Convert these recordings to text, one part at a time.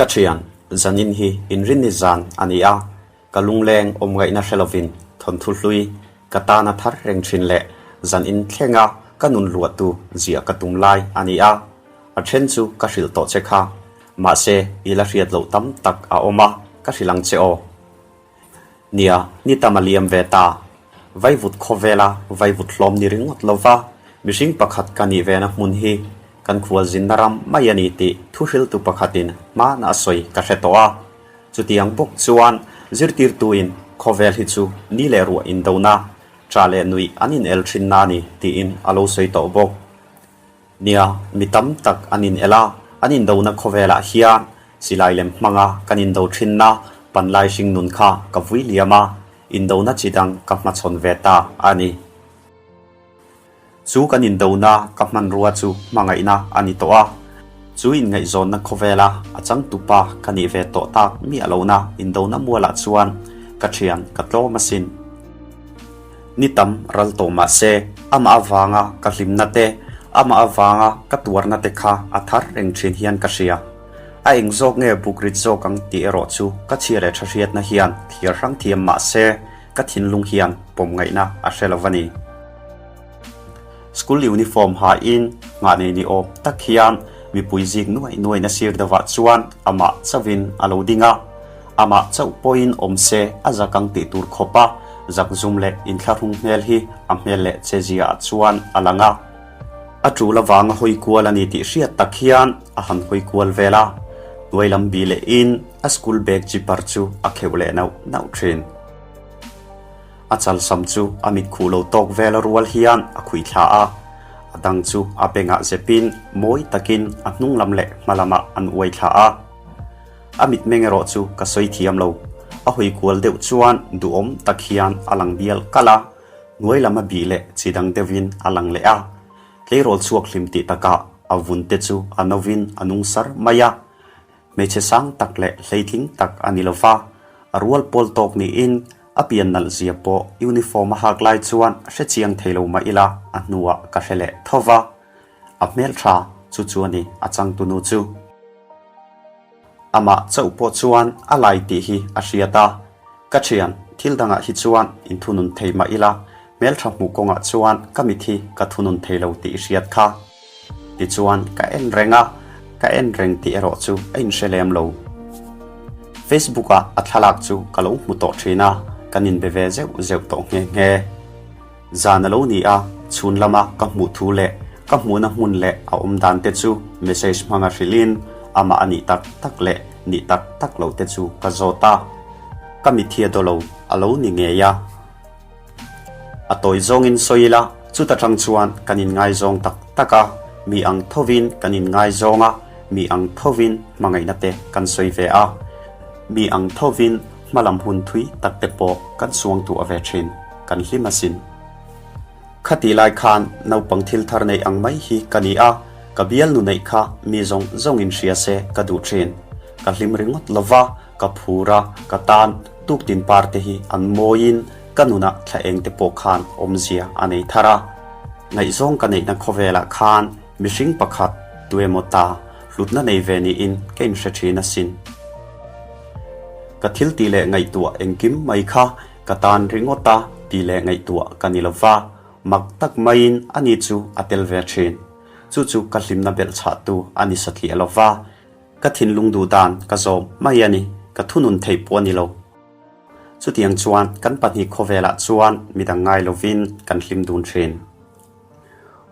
Ka thian, zanin hi inrinni zan a ni a, ka lungleng awm ngaihna hre lovin thawnthu hlui ka tana thar reng thin leh zanin thlenga ka nun luahtu ziah ka tum lai a ni a, a then chu ka hrilh tawh che kha, mahse i la hriat loh tam tak a awm a, ka hrilh ang che aw. Nia, ni tam a liam ve ta. Vaivut khawvela vaivut hlawm ni ringawt lova mihring pakhat ka nih vena hmun hi kan khualzinna ram mai a ni tih thuhriltu pakhatin hmana a sawi ka hre tawh a. Chutiang bawk chuan zirtirtuin khawvel hi chu ni leh ruah indona, tha leh nuih an inel thinna a ni tiin a lo sawi tawh bawk. Nia, mi tam tak an inel a, an indona khawvelah hian silai lem hmanga kan indo thinna panlai hringnun kha ka vui liam a, indona chi dang ka hmachhawn ve ta a ni. Chu kan indona ka hmanrua chu hmangaihna a ni tawh a, chu inngaihzawnna khawvela a changtupa ka nih ve tawh tak miah lohna indona mualah chuan ka thian ka tlawm asin. Ni tam ral tawh mah se, amah avanga ka hlimna te, amah avanga ka tuarna te kha a thar reng thin hian ka hria. A eng zawk nge buk rit zawk ang tih erawh chu ka chhia leh tha hriatna hian thlir hrang thiam mah se, ka thinlung hian pawm ngaihna a hre lo a ni. School uniform hain nghah nei ni awm tak hian mipui zik nuai nuaina sir deuhah chuan amah chauhin a lo ding a. Amah chauh pawhin awm se a zak ang tih tur khawpa zak zum leh inthlahrung hmel hi a hmel leh che ziaah chuan a lang a. A tul avanga hawi kual a ni tih hriat tak hian a han hawi kual vel a, hnuai lam bih lehin a school bag zipper chu a kheuh leh nauh nauh thin. A chalsam chu a mit khuh lo tawk vel a rual hian a khui thla a, a dang chu a bengah zepin mawi takin a hnung lam leh hma lamah an uai thla a. A mitmeng erawh chu ka sawi thiam lo. A hawi kual deuh chuan duhawm tak hian a lang bial kalh a, hnuai lam a bih leh chi dang deuhin a lang leh a. Tleirawl chhuak hlim tih takah a vun te chu a novin a nung sar mai a. Hmeichhe sang tak leh hleitling tak a ni lo va, a rual pawl tawk niin a pian nalh zia pawh uniform a hak lai chuan hre chiang thei lo mah ila a hnuah ka hre leh tho va. A hmeltha chu chu a ni a changtunu chu. Amah chauh pawh chuan a lai tih hi a hriat a, ka thian thil dangah hi chuan inthunun thei mah ila hmeltha hmuh kawngah chuan ka mit hi ka thunun thei lo tih i hriat kha. Tichuan ka en reng a, ka en reng tih erawh chu a inhre lem lo. Facebook ah a thlalak chu ka lo hmu tawh thin a, kan inbe ve zeuh zeuh tawh nghe nghe. Zan a lo ni a, chhun lama ka hmuh thu leh ka hmuhna hmun leh a awm dan te chu message hmanga hrilhin amah a nih tak tak leh nih tak tak loh te chu ka zawt a. Ka mitthia daw lo a lo ni ngei a. A tawi zawngin sawi ila, chuta tang chuan kan inngaizawng tak tak a, mi ang thovin kan inngaizawng a, mi ang thovin hmangaihna te kan sawi ve a, mi ang thovin hmalam hun thui tak te pawh kan suangtuah ve thin. Kan hlim asin. Khatih lai khan naupang thil thar neih ang mai hi ka ni a, ka bialnu neih kha mi zawng zawngin hria se ka duh thin. Ka hlim ringawt lova, ka phur a, ka tan tuktin par te hi an mawiin ka nunah thla eng te pawh khan awmzia a nei thar a. Ngaihzawng ka neihna khawvelah khan mihring pakhat tuemaw ta hlutna nei ve niin ka inhre thin asin. Ka thil tih leh ngaihtuah engkim mai kha Ka tan ringawt a ti leh ngaihtuah ka ni lo va, mak tak maiin ani chu a tel ve thin. Chu chu ka hlimna belh chhahtu a ni satliah lo va, ka thinlung duh dan ka zawm mai a ni, ka thunun thei pawh a ni lo. Chutiang chuan kan pahnih khawvelah chuan midang ngai lovin kan hlim dun thin.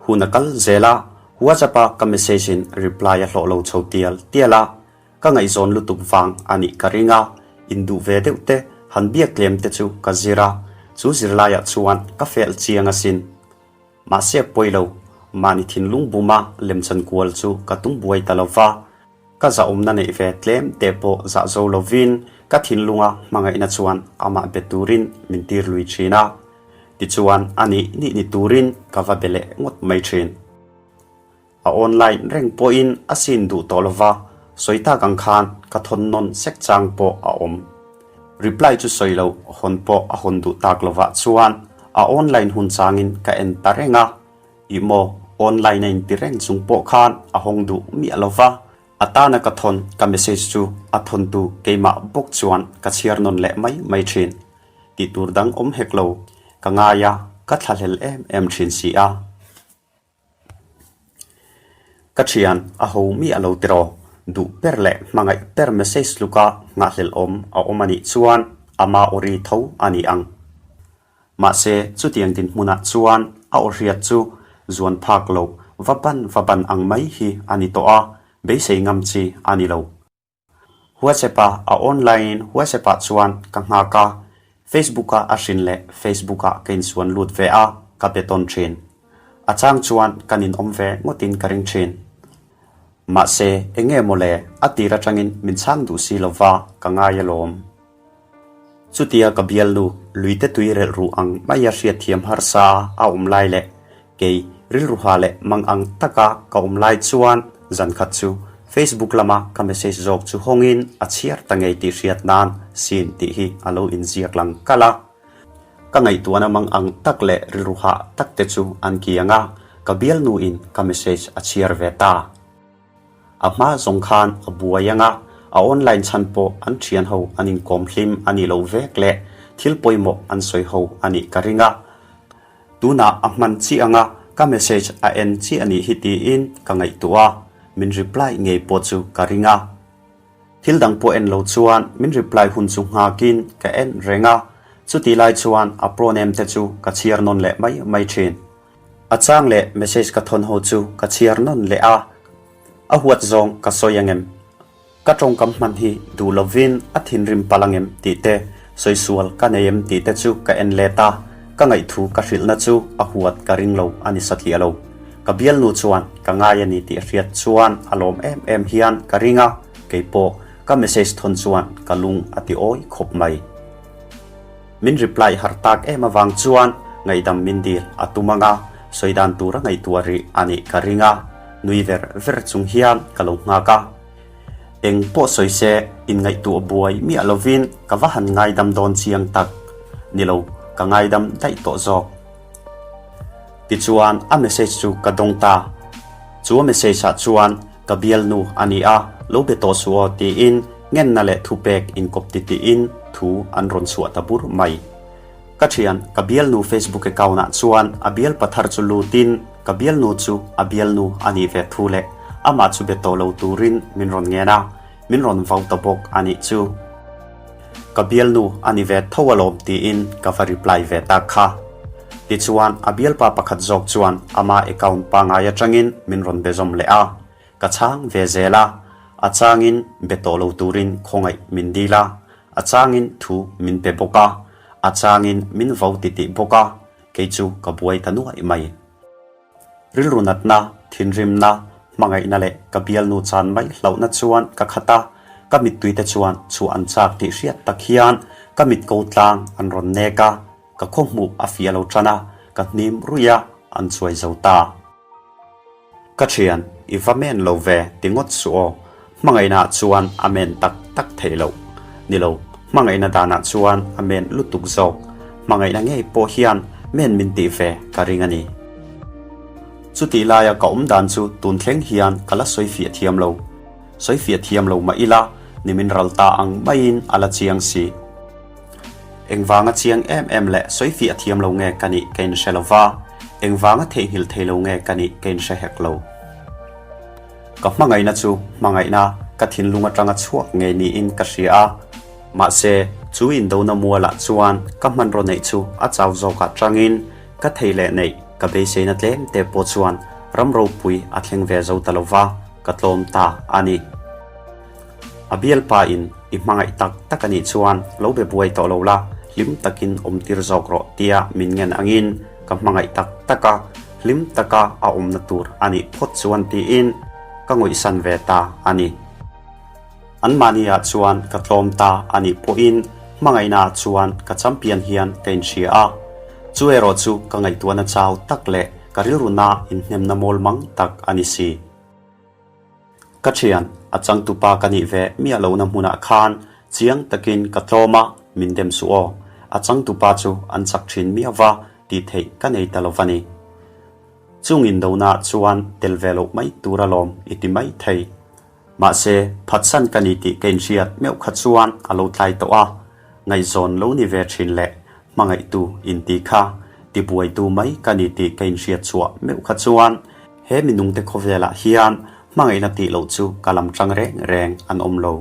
Hun a kal zel a, WhatsApp-a ka message-in reply a hlawh lo chho tial tial a, Ka ngaihzawn lutuk vang a nih ka ring a, induh ve deuh te, han biak tlem te chu ka zir a, chu zirlaiah chuan ka fel chiang asin. Mahse pawi lo, mahni thinlung buma lemchan kual chu ka tum buai ta lo va, ka zahawmna neih ve tlem te pawh zah zo lovin ka thinlunga hmangaihna chuan amah be turin min tir lui thin a, tichuan a nih nih ni turin ka va be leh ngawt mai thin. A online reng pawhin a sin duh tawh lova, sawi tak ang khan ka thawn nawn sek chang pawh a awm. Reply chu sawi lo, hawn pawh a hawn duh tak lovah chuan a online hun changin ka en ta reng a, ih maw online a inti reng chung pawh khan a hawng duh miah lova. A tana ka thawn ka message chu a thawntu keimah bawk chuan ka chhiar nawn leh mai mai thin. Tih tur dang awm hek lo, ka ngai a, ka thlahlel em em thin si a. Ka thian a ho miah lo tiraw, duh ber leh hmangaih ber message luka nghahhlelh awm a awm a nih chuan ama awri tho a ni ang. Mahse chutiang dinhmunah chuan a aw hriat chu zuan phak loh va ban va ban ang mai hi a ni tawh a, beisei ngam chi a ni lo. WhatsApp-a a online WhatsApp-ah chuan ka nghak a, Facebook-a a hrin leh Facebook-ah ka insuan lut ve a, ka be tawn thin. A chang chuan kan inawm ve ngawtin ka ring thin. Mahse, eng nge mawle, a tir atangin min chhang duh si lova ka ngai alawm. Chutia ka bialnu luite tui relh ruh ang maia hriatthiam harsa a awm lai leh kei rilruha leh mang ang taka ka awm lai chuan zan khat chu Facebook lama ka message zawk chu hawngin a chhiar ta ngei tih hriat nan sin tih hi a lo inziak lang kalh a. Ka ngaihtuahna mang ang tak leh rilruha tak te chu an kiang a, ka bialnuin ka message a chhiar ve ta. A hma zawng khan a buai ang a, a online chhan pawh an thian ho an inkawm hlim a nih loh vek leh thil pawimawh an sawi ho a nih ka ring a. Tunah a hman chiah ang a, ka message a en chiah a nih hi tiin ka ngaihtuah a, min reply ngei pawh chu ka ring a. Thil dang pawh en lo chuan min reply hun chu nghakin ka en reng a, chutih lai chuan a proname te chu ka chhiar nawn leh mai mai thin. A chang leh message ka thawn ho chu ka chhiar nawn leh a, a huat zawng ka sawi angem? Ka tawngkam hman hi duh lovin a thinrim palh angem tih te, sawi sual ka nei em tih te chu ka en let a, ka ngaihthu ka hrilhna chu a huat ka ring lo a ni satliah lo. Ka bialnu chuan ka ngai a ni tih a hriat chuan a lawm em em hian ka ring a, keipawh ka message thawn chuan ka lung a ti awi khawp mai. Min reply har tak em avang chuan ngaihdam min dil a tum ang a, sawi dan tur a ngaihtuah rih a nih ka ring a, nui ver ver chung hian ka lo nghak a. Eng pawh sawi se, inngaihtuah buai miah lovin ka va han ngaidam dawn chiang tak. Ni lo, ka ngaidam daih tawh zawk. Tichuan a message chu ka dawng ta. Chu a message ah chuan Ka bialnu a ni a, lo be tawh suh aw tiin ngenna leh thupek inkawp titiin thu an rawn chhuah ta bur mai. Ka thian, ka bialnu Facebook account ah chuan a bialpa thar chu lutin ka bialnu chu a bialnu a nih ve thu leh amah chu be tawh lo turin min rawn ngen a, min rawn vau ta bawk a nih chu. Ka bialnu a ni ve tho alawm tiin ka va reply ve ta kha. Tichuan a bialpa pakhat zawk chuan ama account pangai atangin min rawn be zawm leh a, ka chhang ve zel a, a changin be tawh lo turin khawngaih min dil a, a changin thu min pe bawk a, a changin min vo titih bawk a, kei chu ka buai ta nuaih mai. Rilru natna, thinrimna, hmangaihna leh ka bialnu chan mai hlauhna chuan ka khat a, ka mittuite chuan chhuah an chak tih hriat tak hian ka mit ko tlang an rawn nek a, ka khawhmuh a fiah lo tan a, ka hnim ruih a, an chuai zo ta. Ka thian, i va men lo ve ti ngawt suh aw, hmangaihnaah chuan a men tak tak theih loh. Ni lo, hmangaihna danah chuan a men lutuk zawk. Hmangaihna ngei pawh hian men min tih ve ka ring a ni. Chutih laia ka awm dan chu tun thleng hian ka la sawi fiah thiam lo. Sawi fiah thiam lo mah ila, ni min ral ta ang maiin a la chiang si. Engvanga chiang em em leh sawi fiah thiam lo nge ka nih ka inhre lo va, engvanga theihnghilh thei lo nge ka nih ka inhre hek lo. Ka hmangaihna chu hmangaihna ka thinlung atanga chhuak ngei niin ka hria a, mahse chu indona mualah chuan ka hmanraw neih chu a chau zawkah tangin ka thei leh neih ka beiseina tlem te pawh chuan ram ropui a thleng ve zo ta lo va, ka tlawm ta a ni. A bialpa in i hmangaih tak tak a nih chuan lo be buai tawh lo la, hlim takin awm tir zawk rawh tia min ngen angin ka hmangaih tak tak a, hlim taka a awmna tur a nih phawt chuan tiin ka ngawihsan ve ta a ni. Anmahniah chuan ka tlawm ta a nih pawhin hmangaihnaah chuan ka champion hian ka inhria a, chu erawh chu ka ngaihtuahna chau tak leh ka rilruna inhnemna mawl mang tak a ni si. Ka thian, a changtupa ka nih ve miah lohna hmunah khan chiang takin ka tlawm a, min dem suh aw. A changtupa chu an chak thin miah va tih theih ka nei ta lo va ni. Chung indona chuan tel ve loh mai tur alawm i ti mai thei. Mahse, phatsan ka ni tih ka inhriat meuh kha chuan a lo tlai tawh a, ngaihzawn lo ni ve thin leh hmangaihtu inti kha tibuaitu mai ka ni tih ka inhriat chhuah meuh kha chuan he minungte khawvelah hian hmangaihna tih loh chu ka lam tang reng reng an awm lo.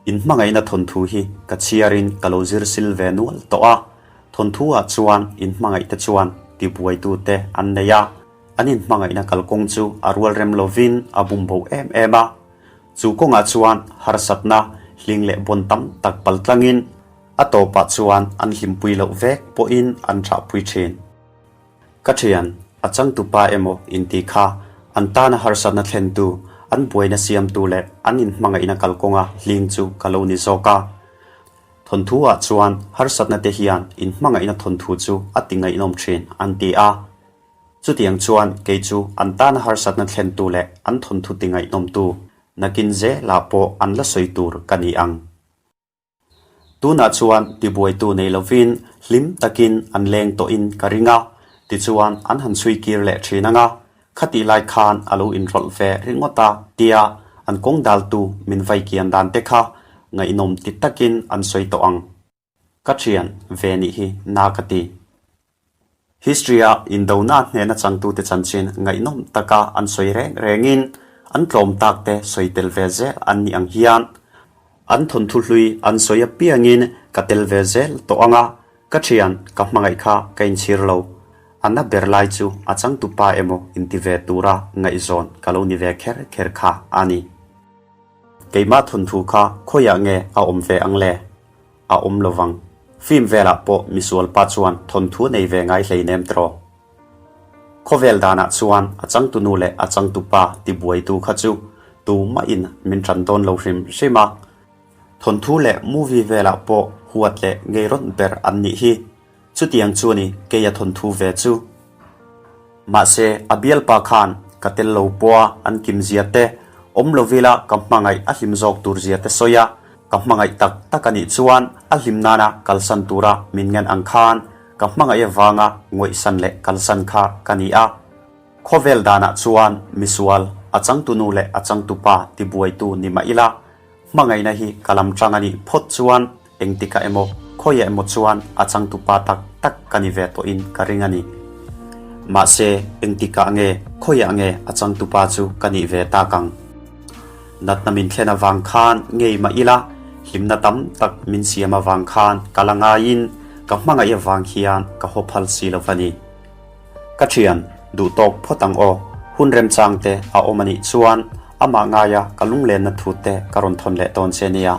Inhmangaihna thawnthu hi ka chhiarin ka lo zir sil ve nual tawh a, thawnthu ah chuan inhmangaihte chuan tibuaitute an nei a, an inhmangaihna kalkawng chu a rual rem lovin a bumbo em em a. Chu kawngah chuan harsatna hling leh bawn tam tak pal tlangin a tawpah chuan an hlimpui loh vek pawhin an ṭhahpui ṭhin. Ka ṭhian, a changtupa emaw inti kha an tana harsatna thlentu, an buaina siamtu leh an inhmangaihna kalkawnga hling chu ka lo ni zawk a. Thawnthu-ah chuan harsatna te hian inhmangaihna thawnthu chu a ti ngaihnawm ṭhin an ti a. Chutiang chuan kei chu an tana harsatna thlentu leh an thawnthu ti ngaihnawmtu nakin zelah pawh an la sawi tur ka ni ang. Tunah chuan tibuaitu nei lovin hlim takin an leng tawhin ka ring a, tichuan an han chhui kir leh thin ang a, khatih lai khan a lo inrawlh ve ringawt a tia an kawng daltu min vai kian dan te kha ngaihnawm ti takin an sawi tawh ang. Ka thian ve nih hi na ka ti. History-a indona hnehna changtute chanchin ngaihnawm taka an sawi reng rengin an tlawm takte sawi tel ve zel an nih ang hian an thawnthu hlui an sawi apiangin ka tel ve zel tawh ang a, ka thian ka hmangaih kha ka inchhir lo. A na ber lai chu a changtupa emaw inti ve tura ngaihzawn ka lo ni ve kher kher kha a ni. Keimah thawnthu kha khawiah nge a awm ve ang le? A awm lo vang. Film velah pawh misual pa chuan thawnthu nei ve ngai hleinem tiraw? Khawvel danah chuan a changtunu leh a changtupa tibuaitu kha chu tumahin min ṭan dawn lo hrim hrim a. Thawnthu leh movie velah pawh huat leh ngei rawn ber an nih hi. Chutiang chu ni kei a thawnthu ve chu. Mahse, a bialpa khan ka tel lo pawha an kim zia te, awm lo vila ka hmangaih a hlim zawk tur zia te sawi a, ka hmangaih tak tak a nih chuan a hlim nana kalsan tura min ngen ang khan ka hmangaih avanga ngawihsan leh kalsan kha ka ni a. Khawvel danah chuan misual, a changtunu leh a changtupa tibuaitu ni mah ila, Hmangaihna hi ka lam tang a nih phawt chuan engtikah emaw khawiah emaw chuan a changtupa tak tak ka ni ve tawhin ka ring a ni. Mahse, engtikah nge khawiah nge a changtupa chu ka nih ve tak ang? Natna min thlen avang khan ngei mah ila, hlimna tam tak min siam avang khan ka la ngaiin ka hmangaih avang hian ka haw phal si lo va ni. Ka thian, duh tawk phawt ang aw, hun remchang te a awm a nih chuan amah ngaia ka lunglenna thu te ka rawn thawn leh dawn che nia.